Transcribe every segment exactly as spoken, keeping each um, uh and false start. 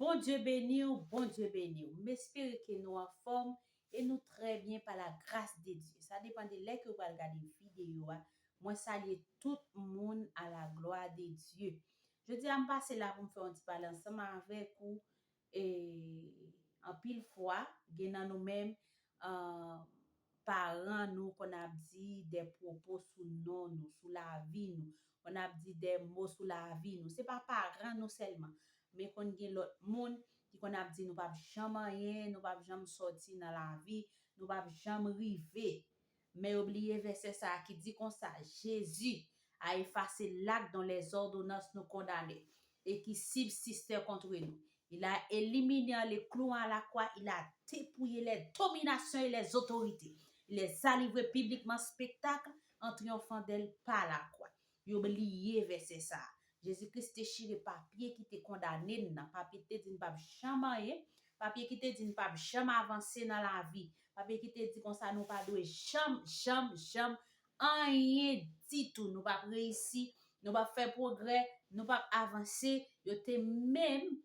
Bondye beni w, Bondye beni w. M espere ke nou anfòm e nou trè byen pa la gras de Dye. Sa depann de lè ke w pral gade videyo a. Mwen salye tout moun à la gloire de Dieu. Jodi a m pase la pou m fè yon ti pale ansanm avèk ou. E anpil fwa, gen nan nou menm, ah, paran nou konn ap di de pwopo sou non nou, sou lavi nou, konn ap di de mo sou lavi nou. Se pa paran nou sèlman, men konn gen lòt moun ki konn ap di nou p ap janm anyen, nou p ap janm sòti nan lavi, nou p ap janm rive. Men yo bliye vèsè sa a ki di konsa, Jésus a effacé l'acte dont les ordonnances nous condamnaient et qui subsistait contre nous. Il a éliminé en les clouant à la croix, il a dépouillé les dominations et les autorités. Il les a livrées publiquement spectacle en triomphant d'elles par la croix. Yo bliye vèsè sa a. Jezi Kris te chire papye ki te kondane n nan. Papye ki te di n p ap janm anyen. Papye ki te di n p ap janm avanse nan lavi. Papye ki te di konsa nou pa dwe janm, janm, janm anyen ditou. Nou p ap reyisi, nou p ap fè pwogrè, nou p ap avanse. Yo te menm,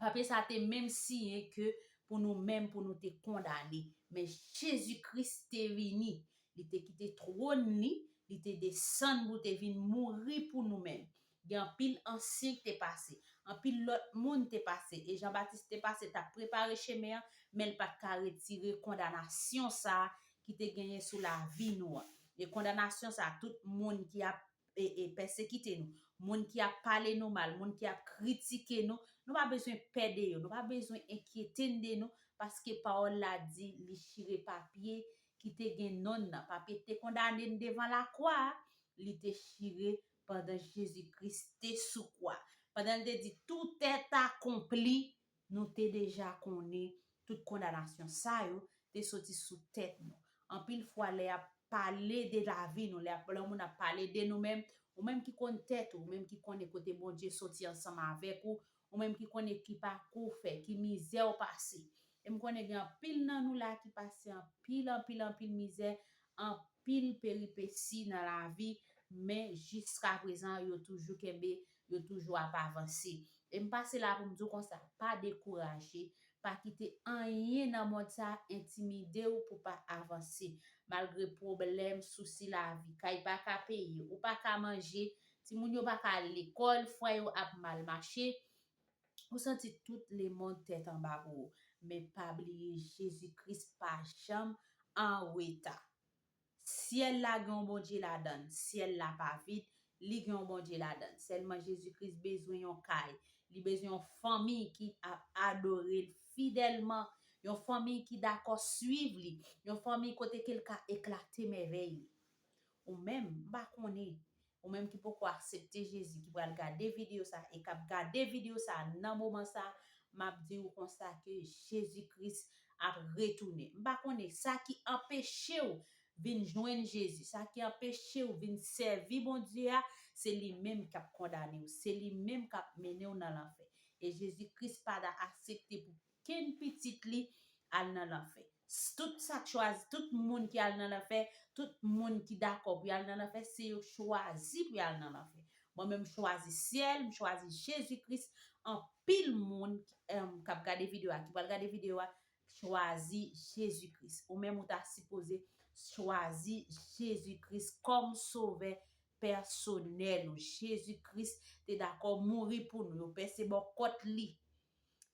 papye sa te menm siyen ke pou nou menm, pou nou te kondane. Men Jezi Kris te vini. Li te kite twòn li, li te desann pou te vin mouri pou nou menm. Gen anpil ansyen ki te pase, anpil lòt moun te pase, e Jan Batis te pase, t ap prepare chemen an, men l pa t ka retire kondanasyon sa a ki te genyen sou lavi nou an. E kondanasyon sa a, tout moun ki ap e, e, pèsekite nou, moun ki ap pale nou mal, moun ki ap kritike nou, nou pa bezwen pè de yo, nou pa bezwen enkyete n de nou, paske pawòl la di li chire papye ki te gen non n nan, papye ki te kondane n devan lakwa a, li te chire pandan Jezi Kris te sou kwa. Pandan l te di, tout est accompli, nou te deja konnen tout kondanasyon sa yo te soti sou tèt nou. Anpil fwa, lè y ap pale de lavi nou, lè y ap, lè yon moun ap pale de nou menm, ou menm ki konn tèt ou, ou menm ki konnen kote Bondye soti ansanm avèk ou, ou menm ki konnen ki pakou w fè, ki mizè w pase. E m konnen gen anpil nan nou la ki pase anpil, anpil, anpil mizè, anpil peripesi nan lavi, men jiskaprezan, yo toujou kenbe, yo toujou ap avanse. E m pase la pou m di w konsa, pa dekouraje, pa kite anyen nan mond sa a entimide w pou pa avanse. Malgre pwoblèm, sousi lavi, kay pa ka peye, ou pa ka manje, timoun yo pa ka al lekòl, fwa yo ap mal mache, ou santi tout lemonn tèt anba pou ou. Men pa bliye, Jezi Kris pa janm an reta. Syèl la gen yon Bondye ladan l. Syèl la pa vid, li gen yon Bondye ladan l. Sèlman Jezi Kris bezwen yon kay. Li bezwen yon fanmi ki ap adore l fidèlman, yon fanmi ki dakò swiv li, yon fanmi kote ke l ka eklate mèvèy li. Ou menm, m pa konnen, ou menm ki poko aksepte Jezi, ki pral gade videyo sa e k ap gade videyo sa nan moman sa, m ap di w konsa ke Jezi Kris ap retounen. M pa konnen sa ki anpeche w vin jwenn Jezi, sa ki anpeche w vin sèvi Bondye a, se li menm k ap kondane w, se li menm k ap mennen w nan lanfè. E Jezi Kris pa ta aksepte pou kenn pitit li al nan lanfè. Tout sa k chwazi, tout moun ki al nan lanfè, tout moun ki dakò pou y al nan lanfè, se yo k chwazi pou y al nan lanfè. Mwen menm, m chwazi syèl, m chwazi Jezi Kris. Anpil moun, em, k ap gade videyo a, ki pral gade videyo a, chwazi Jezi Kris. Ou menm, ou ta sipoze chwazi Jezi Kris kòm sovè pèsonèl ou. Jezi Kris te dakò mouri pou nou. Yo pèse bò kòt li.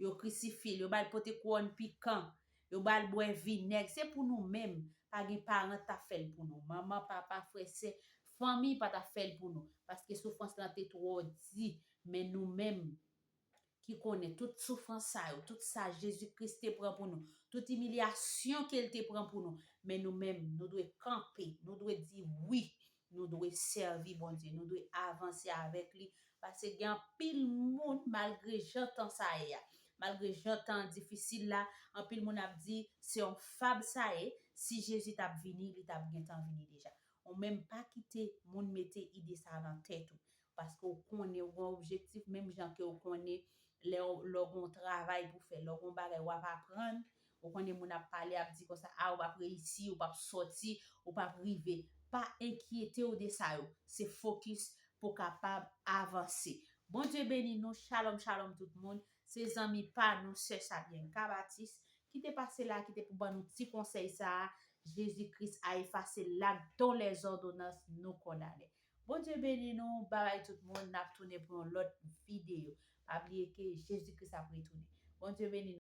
Yo krisifye l, yo ba l pote kouwòn pikan, yo ba l bwè vinèg. Se pou nou menm. Pa gen paran t ap fè l pou nou. Manman, papa, frè, sè, fanmi pa t ap fè l pou nou. Paske soufrans lan te twò di. Men nou menm ki konnen tout soufrans sa yo, tout sa Jezi Kris te pran pou nou, tout imilyasyon ke l te pran pou nou, men nou menm, nou dwe kanpe, nou dwe di wi. Nou dwe sèvi Bondye, nou dwe avanse avèk li. Paske gen anpil moun, malgre jan tan sa ye a, malgre jan tan an difisil la, anpil moun ap di, se yon fab sa ye, si Jezi t ap vini, li t ap gentan vini deja. Ou menm pa kite moun mete ide sa nan tèt ou. Paske ou konnen ou gen yon objektif, menm jan ke ou konnen lè w, lè w gen yon travay pou fè, lè w gen yon bagay w ap aprann, ou konnen moun ap pale, ap di konsa, a, w ap reyisi, w ap sòti, w ap rive. Pa enkyete w de sa yo. Se fokis pou w kapab avanse. Bondye beni nou. Shalom, shalom tout moun. se zanmi pa nou, sè Sabianca Baptiste, ki te pase la, ki te pou ban nou ti konsèy sa a, Jezi Kris a efase l'acte dont les ordonnances nous condamnaient. Bondye beni nou, babay tout moun, n ap tounen pou yon lòt videyo. Pa bliye ke Jezi Kris ap retounen. Bondye beni nou.